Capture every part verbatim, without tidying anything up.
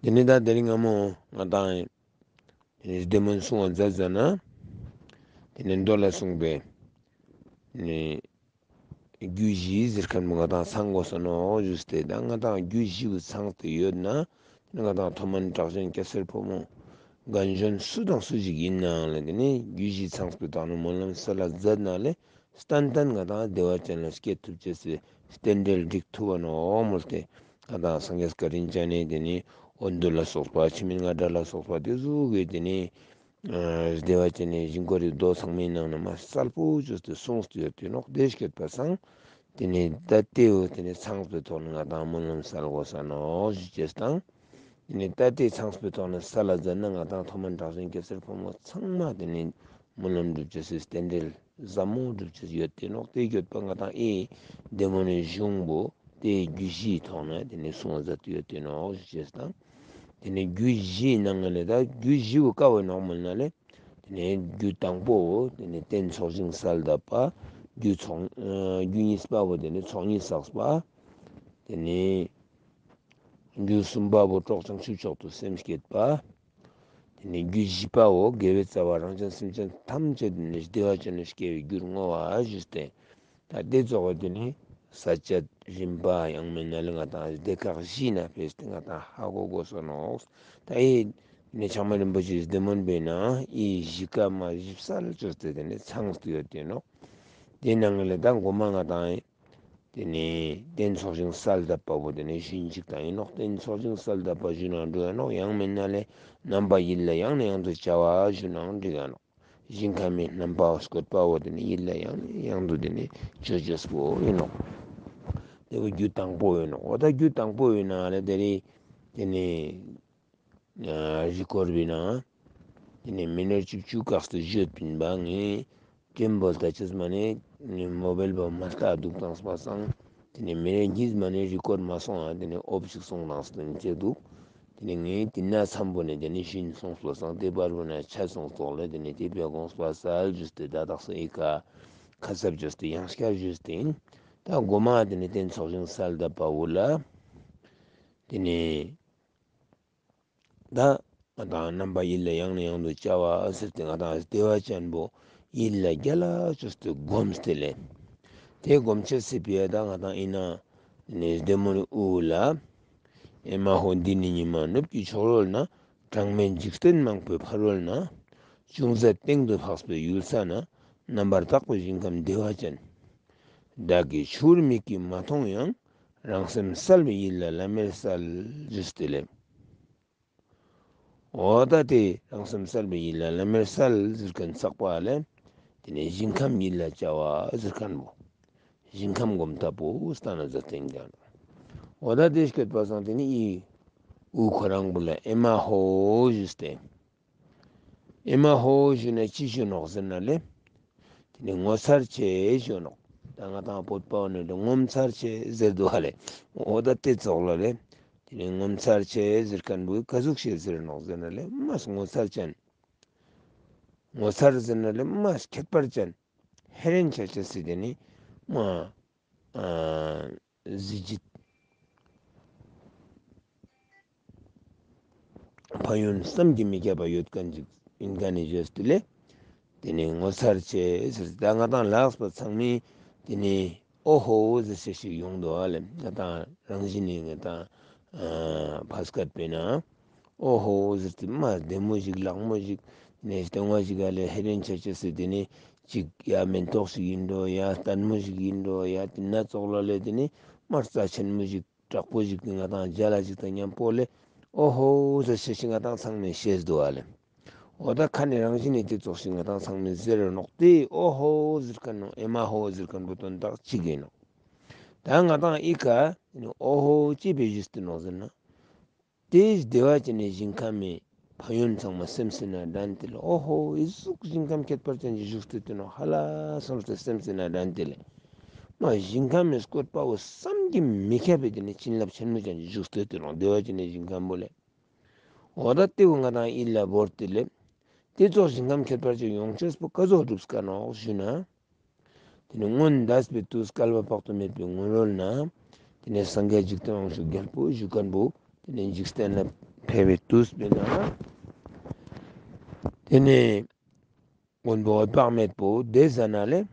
དེ་ནས་ད་དེ་རིང་སྔ་མོ་ང་དང་དེ་ནས་བདེ་སྨོན་གསུང་བ་མཛད་ཟེར་ན། དེ་ནས་མདོ་ལ་གསུངས་པའི་ནས་རྒྱུད་བཞི་ཟེར་མཁན་པོ་ང་དང་ཚང་དགོས་ས་ནོ་ཞུས་ཏེ། ད་ང་དང་རྒྱུད་བཞི་པོ་ཚང་སྟེ་ཡོད་ན། དེ་ནས་ང་དང་མཐོ་དམན་གྲགས་ཅན་སྐྱ་སེར་ཕོ་མོ་རྒན་གཞོན་སུ་དང་སུ་ཞིག་ཡིན་ནའང་ལ། དེ་ནས་རྒྱུད་བཞི་ཚང་པའི་ཐོག་ནས་སྨོན་ལམ་སལ་ལ་མཛད་ན་ལས། ཏན་ཏན་ང་དང་བདེ་བ་ཅན་ལ་སྐྱེ་ཐུབ་ཅེས་སི་རྟེན་འབྲེལ་འགྲིག་ཐུབ་བ་ནོ་མོལ་ཏེ། ང་དང་སངས་རྒྱས་བཀའ་དྲིན་ཅན་ནས་དེ་ནི་འོ་འདུ་ལ་སོགས་པ། འཆི་མེད་རྔ་སྒྲ་ལ་སོགས་པ་དེ་ཚོ་གི་དེ་ནི་ཨ་བདེ་བ་ཅན་ནས་ཞིང་ཁོ་རའི་མདོ་ཚང་མའི་ནང་ན་མ་གསལ་པོ་བཅོས་ཏེ་གསུངས་ཏེ་ཡོད་དེ་ནོག། དེ་སྐད་པ་སང་དེ་ནི་ད་ལྟའི་འོ་དེ་ནི་ཚང་པའི་ཐོག་ནས་ང་དང་སྨོན་ལམ་སལ་དགོས་ས་ནོ་ཞུ་ཅེས་དང་། དེ་ནས་ད་ལྟའི་ཚང་པའི་ཐོག་ནས་སལ་ལ་མཛད་ན་ང་དང་མཐོ་དམན་གྲགས་ཅན་སྐྱ་སེར་ཕོ་མོ་ཚང་མ་དེ་ནས་སྨོན་ལམ་འགྲུབ་ཅེས་སི་རྟེན་འབྲེལ་ཟབ་མོ་འགྲུབ་ཅེས་ཡོད་དེ་ནོག། དེ་སྐད་པ་ང་དང་ཨེ་བདེ་སྨོན་གཞུང་པོ་དེ་རྒྱུད་བཞིའི་ཐོག་ནས་དེ་ནས་གསུང་བ་མཛད་དེ་ཡོད་དེ་ནོག་ཞུ་ཅེས་དང་། དེ་ནས་རྒྱུད་བཞིའི་ནང་ལས་ད་རྒྱུད་བཞི་པོ་ཀ་བོ་ནོག་མོལ་ན་ལས། དེ་ནས་རྒྱུད་དང་པོ་དེ་ནས་རྟེན་ཚོགས་ཞིང་གསལ་གདབ་པ། རྒྱུད་ཚོགས་ཨ་རྒྱུད་གཉིས་པ་བོ་དེ་ནས་ཚོགས་གཉིས་བསགས་པ། དེ་ནས་རྒྱུད་གསུམ་པ་བོ་གྲོགས་བྱང་ཆུབ་མཆོག་ཏུ་སེམས་བསྐྱེད་པ། དེ་ནས་རྒྱུད་བཞི་པ་བོ་དགེ་བའི་རྩ་བ་རང་གཞན་སེམས་ཅན་ཐམས་ཅད་དེ་ནས་བདེ་བ་ཅན་ལ་སྐྱེ་བའི་རྒྱུར་བསྔོ་བ་ཞུས་ཏེ། ད་དེ་ཚོགས་པ་དེ་ནི་ས་བཅད་རིམ་པ་ཡང་མིན་ན་ལས་ང་དང་སྡེ་ཁག་བཞི་ན་ཕེབས་ཏེ་ང་དང་ཧ་གོ་དགོས་ས་ནོག། ད་ཨེ་ནི་ཆགས་མེད་རིན་པོ་ཆེའི་བདེ་སྨོན་པའི་ནང་ཨེ་བཞི་ཀ་མ་བཞི་བསལ་བཅོས་ཏེ་དེ་ནས་ཚང་སྟེ་ཡོད་དེ་ནོག། དེ་ནང་ལས་ད་འགོ་མ་ང་དང་ཨེ་དེ་ནས་རྟེན་ཚོགས་ཞིང་གསལ་གདབ་པ་བོ་དེ་ནས་ཞུན་ཅིག་དང་ཡིན་ནོག། རྟེན་ཚོགས་ཞིང་གསལ་གདབ་པ་ཞུ་ན་འགྲོ་ཡ་ནོག། ཡང་མིན་ན་ལས་རྣམ་པ་ཡིད་ལ་ཡང་ནས་ཡང་དུ་བྱ་བ་ཞུ་ནའང་འགྲིག་ཡ་ནོག། ཞིང་ཁམས་མའི་རྣམ་པ་བཀོད་པ་བོ་དེ་ནི་ཡིད་ལ་ཡང་ནས་ཡང་དུ་དེ་ནི་བྱོས་བྱོས་པོ་ཡིན་ནོག། དེ་བོ་རྒྱུད་དང་པོ་ཡིན་ནོག། འོ་ད་རྒྱུད་དང་པོ་ཡིན་ན་ལས་དེ་རེད། དེ་ནི་ཨ་རི་སྐོར་བའི་ནང་དེ་ནས་མི་ནར་གཅིག་བཅུ་བཀག་སྟེ་བཞོད་པིན་པ་ངས་ཀྲིམ་བོལ་ད་ཅེས་མ་ནས་མོ་བེལ་བ་མ་ལྟ་འདུག་དང་སྤ་སང་། དེ་ནས་མི་ནར་གཉིས་མ་ནས་རི་སྐོར་མ་སོང་ཨ། དེ་ནས་ཨོབ་ཞིག་སོང་དང་སྟོན་བྱས་འདུག། དེ་ནས་ངས་དེ་ན་འཚམ་པོ་ནས་དེ་ནས་ཤིན་སོང་སྤ་སང་དེ་བར་བོ་ན་ཆ་སོང་ཙོག་ལ། དེ་ནས་དེ་བས་དགོངས་པ་སལ་བརྗོད་དེ་ད་དག་སོ་ཨི་ཀ་ཁ་གསབ་བརྗོད་དེ་ཡང་བསྐྱར་བརྗོད་དེ་ཡིན། ད་མགོ་མ་དེ་ནས་རྟེན་ཚོགས་ཞིང་གསལ་གདབ་པ་བོ་ལ། དེ་ནས། ད་ང་དང་རྣམ་པ་ཡིད་ལ་ཡང་ནས་ཡང་དུ་བྱ་བ་ཟེར་ཏེ་ང་དང་བདེ་བ་ཅན་པོ་ཡིད་ལ་རྒྱ་ལ་བཅོས་ཏེ་སྒོམ་སྟེ་ལས། དེ་སྒོམ་ཆེ་སྲིད་པས་ད་ང་དང་ཡིན་ན་ནི་བདེ་སྨོན་དབུ་ལ། ཨེ་མ་ཧོ་འདི་ནི་ཉི་མ་ནུབ་ཀྱི་ཕྱོགས་རོལ་ན། གྲངས་མེད་འཇིག་རྟེན་མང་པོའི་ཕ་རོལ་ན། ཅུང་ཟད་སྟེང་དུ་འཕགས་པའི་ཡུལ་ས་ན། རྣམ་པར་དག་པའི་ཞིང་ཁམས་བདེ་བ་ཅན། བདག་གིས་ཕྱི་རོལ་མིག་གིས་མ་མཐོང་ཡང་། རང་སེམས་གསལ་བའི་ཡིད་ལ་ལམ་མེར་གསལ་ཞུས་ཏེ་ལས། འོ་ད་དེ་རང་སེམས་གསལ་བའི་ཡིད་ལ་ལམ་མེར་གསལ་ཟེར་མཁན་ཚགས་པ་ལས། དེ་ནས་ཞིང་ཁམས་ཡིད་ལ་བྱ་བ་ཟེར་མཁན་པོ། ཞིང་ཁམས་སྒོམ་ཐབས་པོ་ལྟ་ན་ཟེར་ཏེ་ཡིན་ཀྱང་། འོ་ད་དེ་སྐད་པ་སང་དེ་ནི་ཨི་དབུ་ཁོ་རང་པོ་ལ་ཨེ་མ་ཧོ་ཞུས་ཏེ། ཨེ་མ་ཧོ་ཞུས་ན་ཅི་ཞུ་ནོག་ཟེར་ན་ལས། དེ་ནས་ངོ་མཚར་ཆེ་ཞུ་ནོག། ད་ང་དང་བོད་པ་བོ་ནི་ངོ་མཚར་ཆེ་ཟེར་འདུག་ཧ་ལས། འོ་ད་དེ་ཙོག་ལ་ལས། དེ་ནས་ངོ་མཚར་ཆེ་ཟེར་མཁན་པོས་ག་ཟུག་ཞིག་ཟེར་ནོག་ཟེར་ན་ལས་མ་ངོ་མཚར་ཅན། ངོ་མཚར་ཟེར་ན་ལས་མ་ཁྱད་པར་ཅན། ཧེ་རན་ཆ་ཆ་སི་དེ་ནི་མ། ཨ་གཟི་བརྗིད། ཕན་ཡོན་བསམ་གྱིས་མི་ཁྱབ་པ་ཡོད་མཁན་ཅིག་ཡིན་མཁན་ནི་བརྗོད་དེ་ལས། དེ་ནས་ངོ་མཚར་ཆེ་ཟེར་ད་ང་དང་ལགས་པ་ཚང་མས་དེ་ནས་ཨོ་ཧོ་ཟེར་ཞེས་ཞིག་ཡོང་འདུག་ཨ་ལས། ང་དང་རང་བཞིན་ནི་ང་དང་ཨ་ཕ་སྐད་པས་ན། ཨོ་ཧོ་ཟེར་ཏེ་མ་བདེ་མོ་ཞིག་ལགས་མོ་ཞིག་ནས་ལྟུང་བ་ཞིག་ག་ལས་ཧེ་རན་ཆ་ཆ་སི་དེ་ནས་ཅིག་ཡ་མེན་ཏོག་ཞིག་ཡིན་འགྲོ་ཡ་ལྟད་མོ་ཞིག་ཡིན་འགྲོ་ཡ་དེ་ན་ཙོག་ལ་ལས་དེ་ནས་མ་རྩ་ཆེན་མོ་ཞིག་དྲག་པོ་ཞིག་གི་ང་དང་རྒྱ་ལ་ཞིག་དང་མཉམ་པོ་ལས་ཨོ་ཧོ་ཟེར་ཤེས་ཤིག་ང་དང་ཚང་མས་ཤེས་འདུག་ཨ་ལས། འོ་ད་ཁ་ནས་རང་བཞིན་ནས་དེ་ཙོག་ཞིག་ང་དང་ཚང་མས་ཟེར་ར་ནོག། དེ་ཨོ་ཧོ་ཟེར་མཁན་ནོ་ཨེ་མ་ཧོ་ཟེར་མཁན་པོ་དོན་དག་གཅིག་ཡིན་ནོག། ད་ང་དང་ཨི་ཀ་ཨོ་ཧོ་ཅི་བེ་ཞུས་ཏེ་ནོག་ཟེར་ན། དེ་བདེ་བ་ཅན་ནི་ཞིང་ཁམས་མའི་ཕན་ཡོན་ཚང་མ་སེམས་སེ་ན་དྲན་ཏེ་ལ་ཨོ་ཧོ་ཨི་ཟུག་ཞིང་ཁམས་ཁྱད་པར་ཅན་གྱི་བཞུགས་སྟེ་དུ་ནོ་ཧ་ལ་སོང་སྟེ་སེམས་སེ་ན་དྲན་ཏེ་ལ། མ་ཞིང་ཁམས་མའི་བཀོད་པ་བོ་བསམ་གྱིས་མི་ཁྱབ་པའི་དེ་ནི་བྱིན་རླབས་ཆེན་མོ་ཅན་གྱི་བཞུགས་སྟེ་དུ་ནོ་བདེ་བ་ཅན་ནི་ཞིང་ཁམས་པོ་ལས། འོ་ད་དེ་བོ་ང་དང་ཡིད་ལ་བོར་ཏེ་ལས། དེ་ཙོག་ཞིང་ཁམས་ཁྱད་པར་ཅན་ཡོང་ཅེས་པོ་ག་ཟུག་སྒྲུབ་དཀའ་ནོག་ཞུ་ན། དེ་ནས་སྔོན་འདས་པའི་དུས་བསྐལ་པ་དཔག་ཏུ་མེད་པའི་སྔོན་རོལ་ན། དེ་ནས་སངས་རྒྱས་འཇིག་རྟེན་དབང་ཕྱུག་རྒྱལ་པོ་བཞུགས་མཁན་པོ། དེ་ནས་འཇིག་རྟེན་ལ་ ཕེབས་པའི་དུས་པས་ན། དེ་ནས་མགོན་པོ་འོད་དཔག་མེད་པོ་དེ་ཟ་ན་ལས།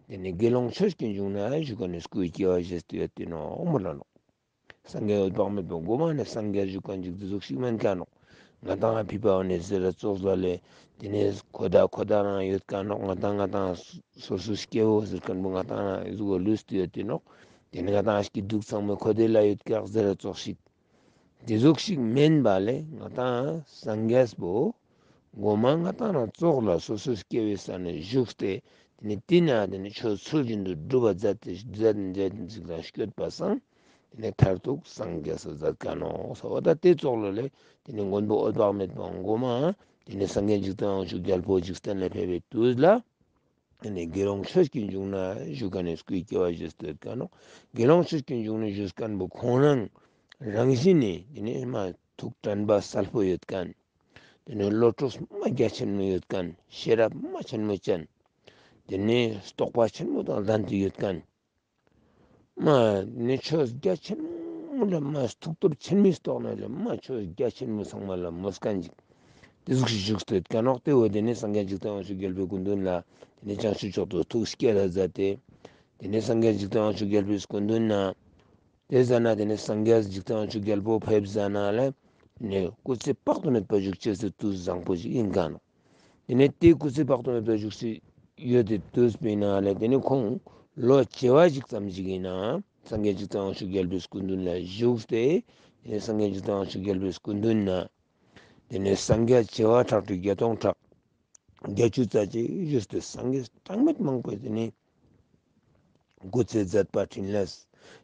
དེ་ནས་དགེ་སློང་ཆོས་ཀྱི་འབྱུང་གནས་བཞུགས་ཀ་ནས་སྐུའི་སྐྱེ་བ་བཞེས་ཏེ་ཡོད་དེ་ནོ་མོ་ལ་ནོ། སངས་རྒྱས་འོད་དཔག་མེད་པོ་མགོ་མ་ནས་སངས་རྒྱས་བཞུགས་ཀ་འཇུག་དེ་ཟུག་ཤིག་མན་ཀ་ནོ། ང་དང་ཕི་པའོ་ནས་ཟེར་ར་ཙོགས་ལ་ལས། དེ་ནས་ཁོ་ད་ཁོ་ད་རང་ཡོད་ཀ་ནོ། ང་དང་ང་དང་སོ་སོ་སྐྱེ་བོ་ཟེར་མཁན་པོ་ང་དང་རང་ཡོད་ཟུག་ལུས་ཏེ་ཡོད་དེ་ནོ། དེ་ནས་ང་དང་སྐྱིད་སྡུག་ཚང་མ་ཁོ་དེ་ལ་ཡོད་ཀྱག་ཟེར་ར་ཙོགས་ཤིག་དེ་ཟུག་ཤིག་མིན་པ་ལས་ང་དང་སངས་རྒྱས་པོ། མགོ་མ་ང་དང་རང་ཙོགས་ལ་སོ་སོའི་སྐྱེ་བོའི་ས་ནས་བཞུགས་ཏེ། དེ་ནས་དེ་ན་དེ་ནས་ཆོས་ཚུལ་བཞིན་དུ་སྒྲུབ་པ་མཛད་དེ་མཛད་མཛད་ཅིག་དང་སྐྱོད་པ་སང་། དེ་ནས་མཐར་ཐུག་སངས་རྒྱས་སུ་མཛད་ཀ་ནོ་ཟེར་བ་ད་དེ་ཙོགས་ལ་ལས། དེ་ནས་མགོན་པོ་འོད་དཔག་མེད་པ་མགོ་མ། དེ་ནས་སངས་རྒྱས་འཇིག་རྟེན་དབང་ཕྱུག་རྒྱལ་པོ་འཇིག་རྟེན་ལ་ཕེབས་པའི་དུས་ལ། དེ་ནས་དགེ་སློང་ཆོས་ཀྱི་འབྱུང་གནས་བཞུགས་ཀ་ནས་སྐུའི་སྐྱེ་བ་བཞེས་ཏེ་ཡོད་ཀ་ནོ། དགེ་སློང་ཆོས་ཀྱི་འབྱུང་གནས་བཞུགས་མཁན་པོ་ཁོང་རང་རང་བཞིན་ནས་དེ་ནས་མ་ཐུགས་དྲན་པ་གསལ་པོ་ཡོད་མཁན། དེ་ནས་བློ་གྲོས་མ་རྒྱ་ཆེན་མོ་ཡོད་མཁན། ཤེས་རབ་མ་ཆེན་མོ་ཅན། དེ་ནས་རྟོགས་པ་ཆེན་མོ་དང་ལྡན་དུ་ཡོད་མཁན། མ་ནི་ཆོས་རྒྱ་ཆེན་མོ་ལ་མ་ཐུགས་སྟོབས་ཆེན་མོའི་རྟོགས་ནས་ལ་མ་ཆོས་རྒྱ་ཆེན་མོ་ཚང་མ་ལ་མོས་མཁན་ཅིག་དེ་ཟུག་ཞིག་བཞུགས་ཏེ་ཡོད་ཀ་ནོག་དེ་བོ་དེ་ནས་སངས་རྒྱས་འཇིག་རྟེན་དབང་ཕྱུག་རྒྱལ་པོའི་སྐུ་མདུན་ལ། དེ་ནས་བྱང་ཆུབ་མཆོག་ཏུ་ཐུགས་བསྐྱེད་ལ་མཛད་དེ། དེ་ནས་སངས་རྒྱས་འཇིག་རྟེན་དབང་ཕྱུག་རྒྱལ་པོའི་སྐུ་མདུན་ན། དེ་ཟ་ན་དེ་ནས་སངས་རྒྱས་འཇིག་རྟེན་དབང་ཕྱུག་རྒྱལ་པོ་ཕེབས་ཟ་ན་ལས། ནས་སྐུ་ཚེ་དཔག་ཏུ་མེད་པ་བཞུགས་ཅེས་སུ་དུས་བཟང་པོ་ཞིག་ཡིན་ག་ནོ། དེ་ནས་དེའི་སྐུ་ཚེ་དཔག་ཏུ་མེད་པ་བཞུགས་སུ་ཡོད་དེ་དུས་པའི་ནང་ལས་དེ་ནས་ཁོང་ལོ་བྱེ་བ་ཞིག་ཙམ་ཞིག་ཡིན་ན། སངས་རྒྱས་འཇིག་རྟེན་དབང་ཕྱུག་རྒྱལ་པོའི་སྐུ་མདུན་ལ་བཞུགས་ཏེ། དེ་ནས་སངས་རྒྱས་འཇིག་རྟེན་དབང་ཕྱུག་རྒྱལ་པོའི་སྐུ་མདུན་ན། དེ་ནས་སངས་རྒྱས་བྱེ་བ་ཁྲག་ཁྲིག་བརྒྱ་སྟོང་ཕྲག་བརྒྱད་ཅུ་རྩ་གཅིག་བཞུགས་ཏེ་སངས་རྒྱས་གྲངས་མེད་མང་པོས་དེ་ནས་སྐུ་ཚེ་མཛད་པ་འཕྲིན་ལས་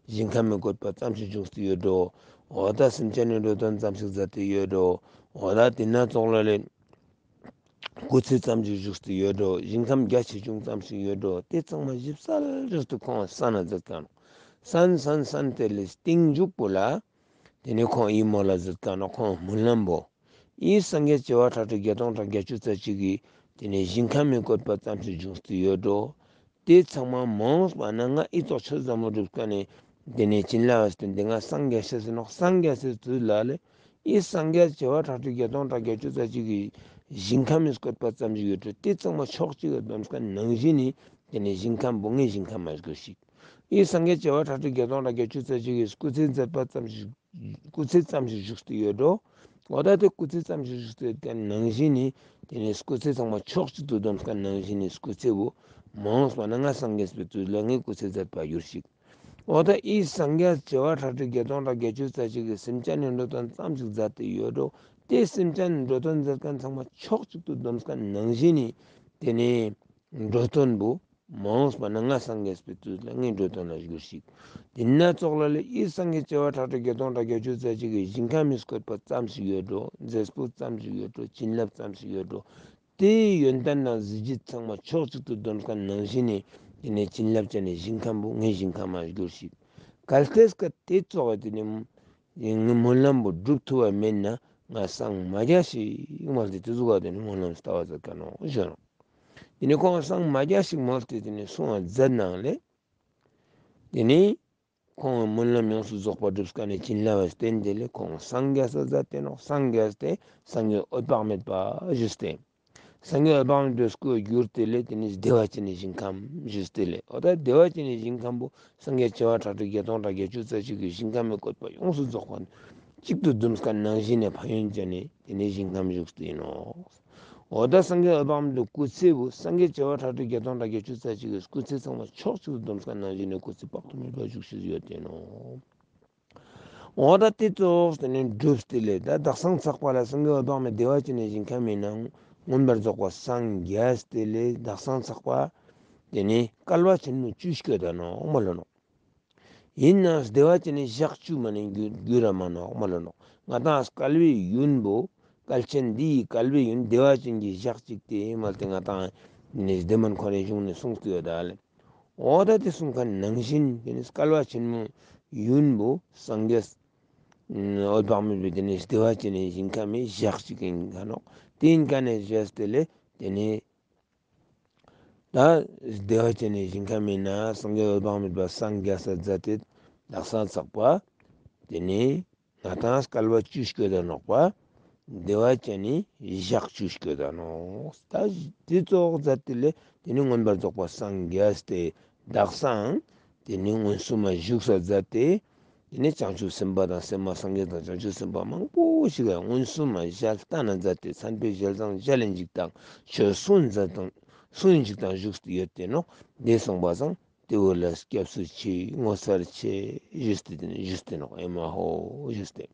ཞིང་ཁམས་མི་བཀོད་པ་ཙམ་ཞིག་བྱུང་སྟེ་ཡོད་འགྲོ། འོ་ད་སེམས་ཅན་ནི་འགྲོ་དོན་ཙམ་ཞིག་མཛད་དེ་ཡོད་འགྲོ། འོ་ད་དེ་ན་ཙོགས་ལ་ལས། སྐུ་ཚེ་ཙམ་ཞིག་བཞུགས་ཏེ་ཡོད་འགྲོ། ཞིང་ཁམས་རྒྱ་ཆེ་ཆུང་ཙམ་ཞིག་ཡོད་འགྲོ། དེ་ཚང་མ་ཞིབ་གསལ་བཞུགས་ཏེ་ཁོང་ས་ན་མཛད་ཀ་ནོ། ས་ན་ས་ན་ས་ན་དེ་ལས་སྟེང་མཇུག་པོ་ལ། དེ་ནས་ཁོང་ཡིད་མོ་ལ་མཛད་ཀ་ནོ་ཁོང་སྨོན་ལམ་པོ། ཨི་སངས་རྒྱས་བྱེ་བ་ཁྲག་ཁྲིག་བརྒྱ་སྟོང་ཕྲག་བརྒྱད་ཅུ་རྩ་གཅིག་གིས། དེ་ནས་ཞིང་ཁམས་མི་བཀོད་པ་ཙམ་ཞིག་བྱུང་སྟེ་ཡོད་འགྲོ། དེ་ཚང་མ་མ་འོངས་པ་ན་ང་ཨི་ཙོགས་ཆོས་ཟབ་མོ་སྒྲུབ་ཀ་ནས། དེ་ནས་བྱིན་རླབས་བསྟན་ཏེ་ང་སངས་རྒྱས་ཤེས་ཟེར་ནོག་སངས་རྒྱས་ཟེར་དུས་ལ་ལས། ཨི་སངས་རྒྱས་བྱེ་བ་ཁྲག་ཁྲིག་བརྒྱ་སྟོང་ཕྲག་བརྒྱད་ཅུ་རྩ་གཅིག་གིས་ཞིང་ཁམས་མི་བཀོད་པ་ཙམ་ཞིག་ཡོད་འགྲོ། དེ་ཚང་མ་ཕྱོགས་གཅིག་ཏུ་བསྡོམས་ཀ་ནང་བཞིན་ནི། དེ་ནས་ཞིང་ཁམས་པོ་ངའི་ཞིང་ཁམས་མ་གྱུར་ཞིག་ཨི་སངས་རྒྱས་བྱེ་བ་ཁྲག་ཁྲིག་བརྒྱ་སྟོང་ཕྲག་བརྒྱད་ཅུ་རྩ་གཅིག་གིས་སྐུ་ཚེ་མཛད་པ་ཙམ་ཞིག་སྐུ་ཚེ་ཙམ་ཞིག་བཞུགས་ཏེ་ཡོད་འགྲོ། འོ་ད་དེ་སྐུ་ཚེ་ཙམ་ཞིག་བཞུགས་ཏེ་ཡོད་ཀ་ནང་བཞིན་ནི། དེ་ནས་སྐུ་ཚེ་ཚང་མ་ཕྱོགས་གཅིག་ཏུ་བསྡོམས་ཀ་ནང་བཞིན་ནི་སྐུ་ཚེ་བོ། མ་འོངས་པ་ན་ང་སངས་རྒྱས་པའི་དུས་ལ་ངའི་སྐུ་ཚེ་མཛད་པ་གྱུར་ཞིག་འོ་ད་ཨི་སངས་རྒྱས་བྱེ་བ་ཁྲག་ཁྲིག་བརྒྱ་སྟོང་ཕྲག་བརྒྱད་ཅུ་རྩ་གཅིག་གིས་སེམས་ཅན་ནི་འགྲོ་དོན་ཙམ་ཞིག་མཛད་དེ་ཡོད་འགྲོ། དེ་སེམས་ཅན་ནི་འགྲོ་དོན་མཛད་མཁན་ཚང་མ་ཕྱོགས་གཅིག་ཏུ་བསྡོམས་ཀ་ནང་བཞིན་ནི། དེ་ནས་འགྲོ་དོན་པོ། མ་འོངས་པ་ན་ང་སངས་རྒྱས་པའི་དུས་ལ་ངའི་འགྲོ་དོན་ལ་གྱུར་ཞིག་དེ་ན་ཙོགས་ལ་ལས་ཨི་སངས་རྒྱས་བྱེ་བ་ཁྲག་ཁྲིག་བརྒྱ་སྟོང་ཕྲག་བརྒྱད་ཅུ་རྩ་གཅིག་གིས་ཞིང་ཁམས་མི་བཀོད་པ་ཙམ་ཞིག་ཡོད་འགྲོ། མཛེས་པོ་ཙམ་ཞིག་ཡོད་འགྲོ། བྱིན་རླབས་ཙམ་ཞིག་ཡོད་འགྲོ། དེའི་ཡོན་ཏན་དང་གཟི་བརྗིད་ཚང་མ་ཕྱོགས་གཅིག་ཏུ་བསྡོམས་ཀ་ནང་བཞིན་ནི། དེ་ནས་བྱིན་རླབས་ཅན་ནི་ཞིང་ཁམས་པོ་ངའི་ཞིང་ཁམས་མ་གྱུར་ཞིག་གལ་ཏེ་སྐད་དེ་ཙོགས་དེ་ནི། ངའི་སྨོན་ལམ་པོ་སྒྲུབ་ཐུབ་པ་མེད་ན་ང་སངས་མ་རྒྱ་ཞིག་མ་ལྟེ་དེ་ཟུག་ག་དེ་ནི་སྨོན་ལམ་ལྟ་བ་མཛད་ཀ་ནོ་ཞུ་ནོ། དེ་ནི་ཁོང་སངས་མ་རྒྱ་ཞིག་མ་ལྟེ་དེ་ནི་གསུང་བ་མཛད་ནང་ལས། དེ་ནི། ཁོང་སྨོན་ལམ་ཡོངས་སུ་རྫོགས་པ་སྒྲུབ་ཀ་ནས་བྱིན་རླབས་བསྟན་དེ་ལས་ཁོང་སངས་རྒྱས་སུ་མཛད་དེ་ནོ། སངས་རྒྱས་ཏེ་སངས་རྒྱས་འོད་དཔག་མེད་པ་ཞུས་ཏེ། སངས་རྒྱས་འོད་དཔག་མེད་པའི་སྐུར་གྱུར་ཏེ་ལས་དེ་ནི་བདེ་བ་ཅན་ནི་ཞིང་ཁམས་ཞུས་ཏེ་ལས། འོ་ད་བདེ་བ་ཅན་ནི་ཞིང་ཁམས་པོ་སངས་རྒྱས་བྱེ་བ་ཁྲག་ཁྲིག་བརྒྱ་སྟོང་ཕྲག་བརྒྱད་ཅུ་རྩ་གཅིག་གིས་ཞིང་ཁམས་མི་བཀོད་པ་ཡོངས་སུ་རྫོགས་པ་གཅིག་ཏུ་བསྡོམས་ཀ་ནང་བཞིན་ནས་ཕན་ཡོན་ཅན་ནི་དེ་ནི་ཞིང་ཁམས་བཞུགས་ཏེ་ཡིན་ནོ། འོ་ད་སངས་རྒྱས་འོད་དཔག་མེད་པའི་སྐུ་ཚེ་བོ་སངས་རྒྱས་བྱེ་བ་ཁྲག་ཁྲིག་བརྒྱ་སྟོང་ཕྲག་བརྒྱད་ཅུ་རྩ་གཅིག་གི་སྐུ་ཚེ་ཚང་མ་ཕྱོགས་གཅིག་ཏུ་བསྡོམས་ཀ་ནང་བཞིན་ནས་སྐུ་ཚེ་དཔག་ཏུ་མེད་པ་བཞུགས་ཤིང་ཡོད་དེ་ནོ། འོ་ད་དེ་ཙོགས་དེ་ནས་སྒྲུབ་སྟེ་ལས་ད་དག་སང་ཚགས་པ་ལ་སངས་རྒྱས་འོད་དཔག་མེད་བདེ་བ་ཅན་ནི་ཞིང་ཁམས་ཡིན་ནང་མངོན་པར་རྫོགས་པ་སངས་རྒྱས་ཏེ་ལས་དག་སང་ཚགས་པ། དེ་ནས་སྐལ་བ་ཆེན་མོ་བཅུ་སྐྱོད་ད་ནོ་མ་ལོ་ནོ། ཡིན་ནའང་བདེ་བ་ཅན་ནི་ཞག་བཅུ་མ་ནི་རྒྱུ་རྒྱུ་ར་མ་ནོག་མ་ལོ་ནོག་ང་དང་སྐལ་བའི་ཡུན་པོ། སྐལ་ཆེན་འདི་ཡི་སྐལ་བའི་ཡུན་བདེ་བ་ཅན་གྱི་ཞག་གཅིག་སྟེ་མ་ལྟེ་ང་དང་ནི་བདེ་སྨོན་ཁོ་རའི་གཞུང་ནས་གསུངས་ཏེ་ཡོད་ད་ལེ། འོ་ད་དེ་གསུངས་མཁན་ནང་བཞིན་དེ་ནི་སྐལ་བ་ཆེན་མོ་ཡུན་པོ་སངས་རྒྱས་འོད་དཔག་མེད་པའི་དེ་ནི་བདེ་བ་ཅན་ནི་ཞིང་ཁམས་མི་ཞག་གཅིག་ཡིན་ཁ་ནོག་དེ་ཡིན་ཀ་ནས་བཞེས་ཏེ་ལེ་དེ་ནི། ད་བདེ་བ་ཅན་ནི་ཞིང་ཁམས་མིན་ན་སངས་རྒྱས་འོད་དཔག་མེད་པ་སངས་རྒྱས་ས་མཛད་དེ་དག་ས་ཚགས་པ། དེ་ནི་ ང་དང་སྐལ་བ་བཅུ་སྐྱོད་ད་ནོག་པ། བདེ་བ་ཅན་ནི་ཞག་བཅུ་སྐྱོད་ད་ནོག། ད་དེ་ཙོགས་མཛད་དེ་ལས་དེ་ནི་མངོན་པར་རྫོགས་པར་སངས་རྒྱས་ཏེ་དག་སང་དེ་ནི་མངོན་སུམ་མ་བཞུགས་ས་མཛད་དེ། དེ་ནི་བྱང་ཆུབ་སེམས་དཔའ་དང་སེམས་མ་སངས་རྒྱས་དང་བྱང་ཆུབ་སེམས་དཔའ་མང་པོ་ཞིག་ལ་མངོན་སུམ་མ་ཞལ་ལྟ་ན་མཛད་དེ། མཚན་དཔེ་ཞལ་བཟང་ཞལ་ལས་འཇིགས་དང་ཆོས་གསུང་མཛད་དང་གསུང་འཇིགས་དང་བཞུགས་ཏེ་ཡོད་དེ་ནོག། དེ་གསུངས་པ་སང་དེ་བོ་ལ་སྐྱབས་སུ་མཆི། ངོ་མཚར་ཆེ་ཞུས་ཏེ་དེ་ནི་ཞུས་ཏེ་ནོག། ཨེ་མ་ཧོ་ཞུས་ཏེ།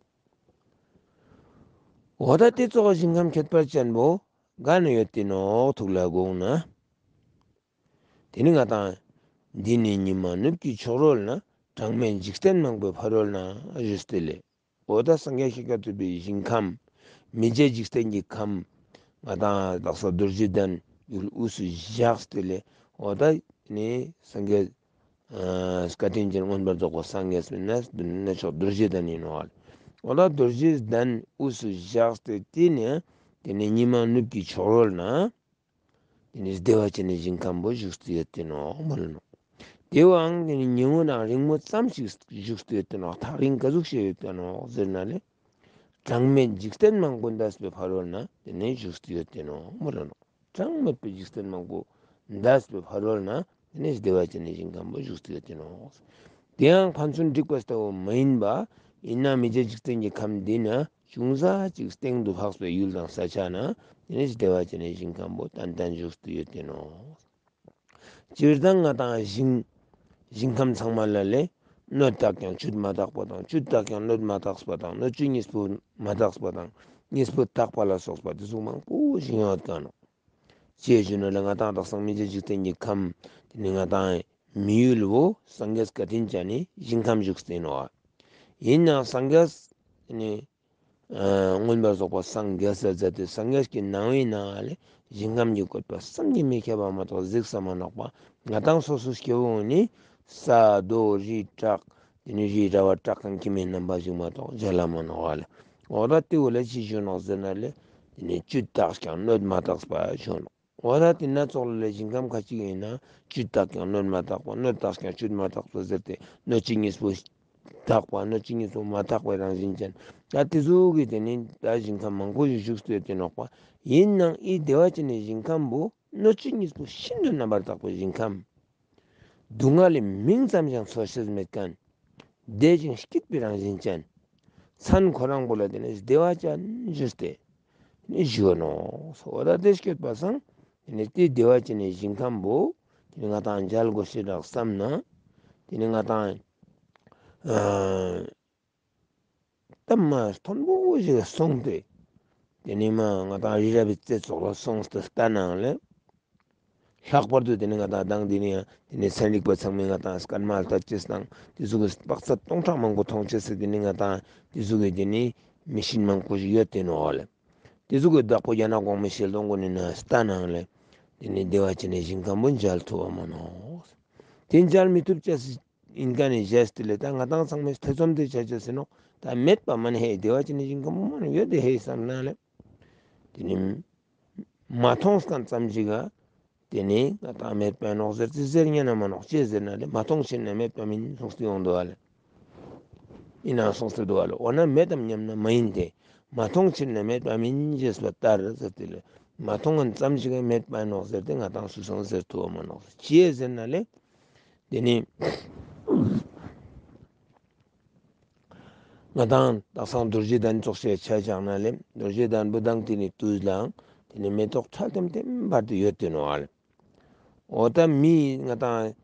འོ་ད་དེ་ཙོགས་ཞིང་ཁམས་ཁྱད་པར་ཅན་པོ་ག་ན་ཡོད་དེ་ནོག་ཐུགས་ལ་དགོངས་ན། དེ་ནི་ང་དང་འདི་ནི་ཉི་མ་ནུབ་ཀྱི་ཕྱོགས་རོལ་ན། གྲངས་མེད་འཇིག་རྟེན་མང་པོའི་ཕ་རོལ་ན་ཞུས་ཏེ་ལས། འོ་ད་སངས་རྒྱས་ཤཱཀྱ་ཐུབ་པའི་ཞིང་ཁམས། མི་མཇེད་འཇིག་རྟེན་གྱི་ཁམས། ང་དང་དག་ས་རྡོ་རྗེ་གདན་ཡུལ་དབུས་སུ་བཞག་སྟེ་ལས། འོ་ད་ནི་སངས་རྒྱས་ཨ་བཀའ་དྲིན་ཅན་མངོན་པར་རྫོགས་པར་སངས་རྒྱས་པའི་གནས་གནས་མཆོག་རྡོ་རྗེ་གདན་ཡིན་ནོག་ལ། འོ་ད་རྡོ་རྗེ་གདན་དབུས་སུ་བཞག་སྟེ་དེ་ནས་དེ་ནས་ཉི་མ་ནུབ་ཀྱི་ཕྱོགས་རོལ་ན། དེ་ནས་བདེ་བ་ཅན་ནི་ཞིང་ཁམས་པོ་བཞུགས་ཏེ་ཡོད་དེ་ནོག་མོལ་ནོག། དེ་བའང་དེ་ནི་ཉིན་མོ་དང་རིང་མོ་ཙམ་ཞིག་བཞུགས་ཏེ་ཡོད་དེ་ནོག། ཐག་རིང་ག་ཟུག་ཞིག་ཡོད་དེ་ནོག་ཟེར་ན་ལས། གྲངས་མེད་འཇིག་རྟེན་མང་པོ་འདས་པའི་ཕ་རོལ་ན་དེ་ནས་བཞུགས་ཏེ་ཡོད་དེ་ནོག་མོལ་ནོག། གྲངས་མེད་པའི་འཇིག་རྟེན་མང་པོ་འདས་པའི་ཕ་རོལ་ན་དེ་ནས་བདེ་བ་ཅན་ནི་ཞིང་ཁམས་པོ་བཞུགས་ཏེ་ཡོད་དེ་ནོག། དེ་ཡང་ཕན་ཚུན་འགྲིག་པ་ལྟ་བུ་མ་ཡིན་པ། ཡིན་ན་མི་མཇེད་འཇིག་རྟེན་གྱི་ཁམས་འདི་ན་ཅུང་ཟད་ཅིག་སྟེང་དུ་ལྷགས་པའི་ཡུལ་དང་ས་ཆ་ན་དེ་ནས་བདེ་བ་ཅན་ནི་ཞིང་ཁམས་པོ་ཏན་ཏན་བཞུགས་ཏེ་ཡོད་དེ་ནོག། སྤྱིར་བཏང་ང་དང་ཞིང་ཞིང་ཁམས་ཚང་མ་ལ་ལས། སྣོད་དག་ཀྱང་བཅུད་མ་དག་པ་དང་། བཅུད་དག་ཀྱང་སྣོད་མ་དག་པ་དང་། སྣོད་བཅུད་གཉིས་པོ་མ་དག་པ་དང་། གཉིས་པོ་དག་པ་ལ་སོགས་པ་དེ་ཟུག་མང་པོ་ཞིག་ཡོད་ཀ་ནོག། ཅེས་ཞུ་ན་ལས་ང་དང་དག་སང་མི་མཇེད་འཇིག་རྟེན་གྱི་ཁམས་དེ་ནི་ང་དང་མི་ཡུལ་བོ་སངས་རྒྱས་བཀའ་དྲིན་ཅན་ནི་ཞིང་ཁམས་བཞུགས་ཏེ་ནོག། ཡིན་ནའང་སངས་རྒྱས་དེ་ནི་ཨ་མངོན་པར་རྫོགས་པར་སངས་རྒྱས་ས་མཛད་དེ་སངས་རྒྱས་ཀྱི་ནང་བའི་ནང་ལས་ཞིང་ཁམས་ཀྱི་བཀོད་པ་བསམ་གྱིས་མི་ཁྱབ་པ་མ་གཏོགས་གཟིགས་ས་མ་ནོག་པ། ང་དང་སོ་སོ་སྐྱེ་བོ་ནི་ས་རྡོ་རི་བྲག་དེ་ནི་རི་ར་བ་བྲག་དང་ཁྱིམ་མི་རྣམ་པ་ཞིག་མ་གཏོགས་མཇལ་ལ་མ་ནོག་པ་ལ། འོ་ད་དེ་བོ་ལ་ཅི་ཞུ་ནོག་ཟེར་ན་ལས། དེ་ནི་བཅུད་དག་ཀྱང་སྣོད་མ་དག་པ་ཞུ་ནོག། འོ་ད་དེ་སྣ་ཚོགས་ལ་ལས་ཞིང་ཁམས་ཁ་ཅིག་ཡིན་ན་བཅུད་དག་ཀྱང་སྣོད་མ་དག་པ། སྣོད་དག་ཀྱང་བཅུད་མ་དག་པ་ཟེར་ཏེ་སྣོད་བཅུད་གཉིས་པོ་དག་པ། སྣོད་བཅུད་གཉིས་པོ་མ་དག་པའི་རང་བཞིན་ཅན། ད་དེ་ཚོ་གི་དེ་ནི་ད་ཞིང་ཁམས་མང་པོ་ཞིག་བཞུགས་སུ་ཡོད་དེ་ནོག་པ། ཡིན་ནའང་ཨི་བདེ་བ་ཅན་ནི་ཞིང་ཁམས་པོ་སྣོད་བཅུད་གཉིས་པོ་ཤིན་ཏུ་རྣམ་པར་དག་པའི་ཞིང་ཁམས། སྡུག་བསྔལ་ལས་མིང་ཙམ་ཡང་འཚོ་ཤེས་མེད་མཁན། བདེ་ཞིང་སྐྱིད་པའི་རང་བཞིན་ཅན། མཚན་ཁོ་རང་པོ་ལ་དེ་ནི་བདེ་བ་ཅན་ཞུས་ཏེ་ནི་ཞུ་ནོག། འོ་ད་དེ་སྐྱོད་པ་སང་དེ་ནི་དེ་བདེ་བ་ཅན་ནི་ཞིང་ཁམས་པོ་དེ་ནི་ང་དང་མཇལ་དགོས་ཤེས་རག་བསམ་ན། དེ་ནི་ང་དང་ཨ་སྟབས་མ་མཐོན་པོ་ཞིག་ལ་སོང་སྟེ། དེ་ནི་མ་ང་དང་རི་རབ་པའི་རྩེ་ཚོགས་ལ་སོང་སྟེ་ལྟ་ནའང་ལས། ལྷག་པར་དུ་དེ་ནི་ང་དང་དང་དེ་ནི་ཡང་དེ་ནི་ཚན་རིག་པ་ཚང་མས་ང་དང་སྐར་མ་ལྟ་ཅེས་དང་དེ་ཟུག་གི་དཔག་ཚད་སྟོང་ཕྲག་མང་པོ་མཐོང་ཅེས་སུ་དེ་ནི་ང་དང་དེ་ཟུག་གི་དེ་ནི་མི་ཤིན་མང་པོ་ཞིག་ཡོད་དེ་ནོག་ལ། དེ་ཟུག་གི་བདག་པོ་རྒྱ་ནག་གོང་མའི་ཤེལ་སྡོང་གོ་ནི་ན་ལྟ་ནའང་ལས། དེ་ནི་བདེ་བ་ཅན་ནི་ཞིང་ཁམས་པོ་མཇལ་ཐུབ་པ་མ་ནོག། དེ་མཇལ་མི་ཐུབ་ཅེས་སུ་ཡིན་མཁན་ནི་བཞེས་ཏེ་ལས་ད་ང་དང་ཚང་མས་ཐེ་ཚོམ་དེ་བྱ་བྱ་ཟེར་ནོག། ད་མེད་པ་མ་ནི་ཧེ། བདེ་བ་ཅན་ནི་ཞིང་ཁམས་པོ་མ་ནི་ཡོད་དེ་ཧེ་བསམ་ན་ལས། དེ་ནི་མ་མཐོང་མཁན་ཙམ་ཞིག་ག་དེ་ནི་ང་དང་མེད་པ་ནོག་ཟེར་ཏེ་ཟེར་ཉན་ན་མ་ནོག། ཅི་ཟེར་ན་ལས་མ་མཐོང་ཕྱིར་ན་མེད་པ་མིན་གསུངས་ཏེ་ཡོང་འདུག་བ་ལ། ཡིན་ནའང་གསུངས་ཏེ་འདུག་བ་ལ། འོ་ན་མེད་དམ་སྙམ་ན་མ་ཡིན་ཏེ། མ་མཐོང་ཕྱིར་ན་མེད་པ་མིན་ཞེས་པ་ལྟར་ཟེར་ཏེ་ལས། མ་མཐོང་མཁན་ཙམ་ཞིག་ག་མེད་པ་ནོག་ཟེར་ཏེ་ང་དང་སུས་ཀྱང་ཟེར་ཐུབ་པ་མ་ནོག། ཅི་ཟེར་ན་ལས། དེ་ནི་ང་དང་དག་སང་རྡོ་རྗེ་གདན་ཙོགས་ཤིག་ཆ་བཞག་ན་ལས་རྡོ་རྗེ་གདན་པོ་དང་དེ་ནི་དུས་ལའང་དེ་ནི་མེ་ཏོག་ཁྲ་ལྟེམ་ལྟེམ་འབར་ཏེ་ཡོད་དེ་ནོག་ཨ་ལེ། འོ་ད་མི་ང་དང་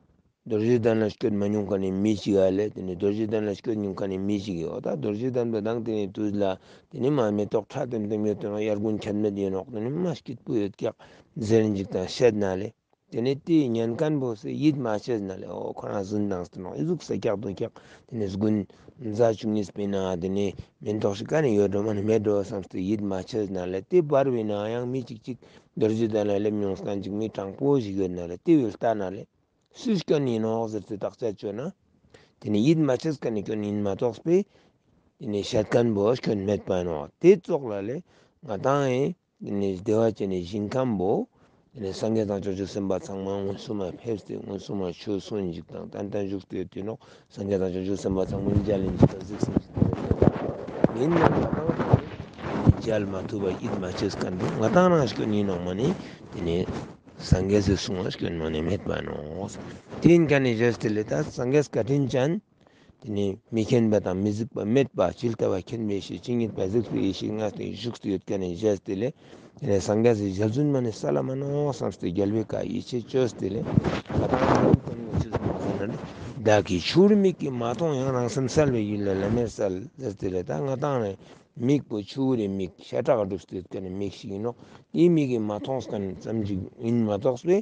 རྡོ་རྗེ་གདན་ལ་སྐྱོད་མ་མྱོང་མཁན་ནི་མི་ཞིག་ཨ་ལེ། དེ་ནི་རྡོ་རྗེ་གདན་ལ་སྐྱོད་མྱོང་མཁན་ནི་མི་ཞིག་གིས་འོ་ད་རྡོ་རྗེ་གདན་པོ་དང་དེ་ནི་དུས་ལ་དེ་ནི་མ་མེ་ཏོག་ཁྲ་ལྟེམ་ལྟེམ་ཡོད་དེ་ནོག། དབྱར་དགུན་ཁྱད་མེད་ཡིན་ནོག། དེ་ནི་མ་སྐྱིད་པོ་ཡོད་ཀྱག་ཟེར་ཅིག་དང་བཤད་ན་ལེ། དེ་ནས་དེའི་ཉན་མཁན་པོ་ཚོས་ཡིད་མ་ཆེས་ན་ལེ། འོ་ཁོ་རང་རྫུན་བཏང་སྟེ་ནོག། ཨི་ཟུག་ཟེར་ཀྱག་འདུག་ཀྱག། དེ་ནས་དགུན་ཟླ་བཅུ་གཉིས་པའི་ནང་དེ་ནས་མེ་ཏོག་ཞིག་ག་ནས་ཡོད་འགྲོ་མ་ནས་མེད་འགྲོ་བསམ་སྟེ་ཡིད་མ་ཆེས་ན་ལེ། དེ་བར་བའི་ནང་ཡང་མི་གཅིག་གཅིག་རྡོ་རྗེ་གདན་ལ་སླེབས་མྱོང་མཁན་ཅིག་མི་དྲང་པོ་ཞིག་ཡོད་ན་ལེ། དེ་བས་ལྟ་ན་ལེ། སུས་སྐྱོན་ཡིན་ནོག་ཟེར་ཏེ་བརྟག་དཔྱད་བཅོས་ན། དེ་ནས་ཡིད་མ་ཆེས་མཁན་ནི་སྐྱོན་ཡིན་མ་གཏོགས་པའི་དེ་ནས་བཤད་མཁན་པོ་སྐྱོན་མེད་པ་ཡིན་ནོག། དེ་ཙོགས་ལ་ལེ། ང་དང་ཨེ། དེ་ནས་བདེ་བ་ཅན་ནི་ཞིང་ཁམས་པོ། དེ་ནས་སངས་རྒྱས་དང་བྱང་ཆུབ་སེམས་དཔའ་ཚང་མ་མངོན་སུམ་མ་ཕེབས་ཏེ་མངོན་སུམ་མ་ཆོས་གསུང་ཞིག་དང་ཏན་ཏན་བཞུགས་ཏེ་ཡོད་དེ་ནོག། སངས་རྒྱས་དང་བྱང་ཆུབ་སེམས་དཔའ་ཚང་མ་མཇལ་ཡིན་ཞིག་དང་གཟིགས་ཡིན་ཞིག་དང་། ཡིན་ནའང་ང་ཏང་མཇལ་མ་ཐུབ་པ་ཡིད་མ་ཆེས་མཁན་དེ་ང་ཏང་རང་སྐྱོན་ཡིན་ནོག་མ་ནི་དེ་ནི་སངས་རྒྱས་སི་གསུང་བ་སྐྱོན་མ་ནི་མེད་པ་ནོག་དེ་ཡིན་མཁན་ནི་བཞེས་ཏེ་ལེ་ད་སངས་རྒྱས་བཀའ་དྲིན་ཅན། དེ་ནས་མི་མཁྱེན་པ་དང་མི་གཟིགས་པ་མེད་པ་ཇི་ལྟ་བ་མཁྱེན་པའི་ཕྱིར་ཇི་སྙེད་པ་གཟིགས་པའི་ཕྱིར་ང་སྟེ་བཞུགས་སུ་ཡོད་མཁན་ནི་བཞེས་ཏེ་ལེ། དེ་ནས་སངས་རྒྱས་སི་ཞལ་རྫུན་མ་ནི་གསལ་ལ་མ་ནོག་བསམས་ཏེ་རྒྱལ་བའི་བཀའ་ཡིད་ཆེས་བཅོས་ཏེ་ལེ། ང་ཏང་རང་ལུགས་ཀྱི་ངོ་ཆོས་སུ་མ་སོང་ན་ནི། བདག་གིས་ཆོས་རིག་མིག་གིས་མ་མཐོང་ཡང་རང་སེམས་གསལ་བའི་ཡུལ་ལ་ལམ་མེར་གསལ་ཟེར་ཏེ་ལེ། ད་ང་ཏང་ནི་མིག་པོ་ཆོས་རིག་མིག་ཤ་ཁྲག་སྒྲུབ་སྟེ་ཡོད་མཁན་ནི་མིག་ཞིག་ཡིན་ནོག་དེའི་མིག་གིས་མ་མཐོང་མཁན་ཙམ་ཅིག་ཡིན་མ་གཏོགས་པའི།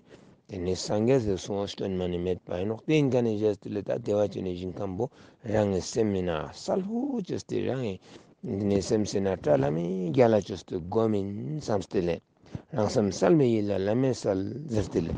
དེ་ནས་སངས་རྒྱས་སི་གསུང་བ་སྐྱོན་མ་ནི་མེད་པ་ཡིན་ནོག་དེ་ཡིན་མཁན་ནི་བཞེས་ཏེ་ལེ་ད་བདེ་བ་ཅན་ནི་ཞིང་ཁམས་པོ་རང་གི་སེམས་མིན་ན་གསལ་པོ་བཅོས་ཏེ་རང་གི་དེ་ནས་སེམས་སེ་ན་བཀྲ་ལྷམ་མེ་རྒྱ་ལ་བཅོས་ཏེ་སྒོམ་ཡིན་བསམས་ཏེ་ལེ། རང་སེམས་གསལ་བའི་ཡུལ་ལ་ལམ་མེར་གསལ་ཟེར་ཏེ་ལེ།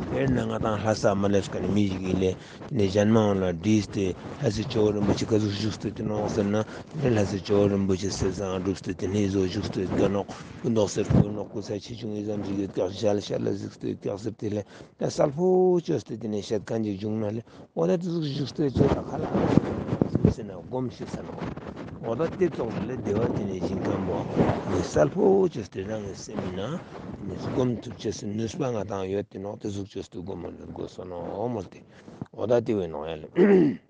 དཔེར་ན་ང་ཏང་ལྷ་ས་མ་སླེབས་མཁན་ནི་མི་ཞིག་ཡིན་ལེ། དེ་ནས་གཞན་མ་འོང་ལ་བྲིས་ཏེ་ལྷ་སའི་ཇོ་བོ་རིན་པོ་ཆེ་ག་ཟུག་བཞུགས་ཏེ་དེ་ནོག་ཟེར་ན། དེ་ནས་ལྷ་སའི་ཇོ་བོ་རིན་པོ་ཆེ་གསེར་ཟངས་སྒྲུབ་སྟེ་དེ་ནས་བཟོ་བཞུགས་ཏེ་དེ་ནོག་སྐུ་མདོག་སེར་པོ་ནོག་སྐུ་ཚ་ཆེ་ཆུང་ཨི་ཙམ་ཞིག་ཡོད་ཀྱག་ཞལ་ཤར་ལ་གཟིགས་ཏེ་ཡོད་ཀྱག་ཟེར་ཏེ་ལེ། ད་གསལ་པོ་བཅོས་ཏེ་དེ་ནས་བཤད་མཁན་ཅིག་བྱུང་ན་ལེ། འོ་ད་དེ་ཟུག་བཞུགས་ཏེ་བྱས་ད་ཁ་ལ་སེམས་སེ་ན་སྒོམ་ཤེས་ས་ནོག་འོ་ད་དེ་ཙོགས་ལེ་བདེ་བ་ཅན་ནི་ཞིང་ཁམས་པོ་ནི་གསལ་པོ་བཅོས་ཏེ་རང་གི་སེམས་ན་ནི་སྒོམ་ཐུབ་ཅེས་སི་ནུས་པ་ང་ཏང་ཡོད་དེ་ནོག་དེ་ཟུག་བཅོས་ཏེ་སྒོམ་མ་དགོས་སོ་ནོག་མོལ་ཏེ། འོ་ད་དེ་བས་ནོག་ཡ་ལེ།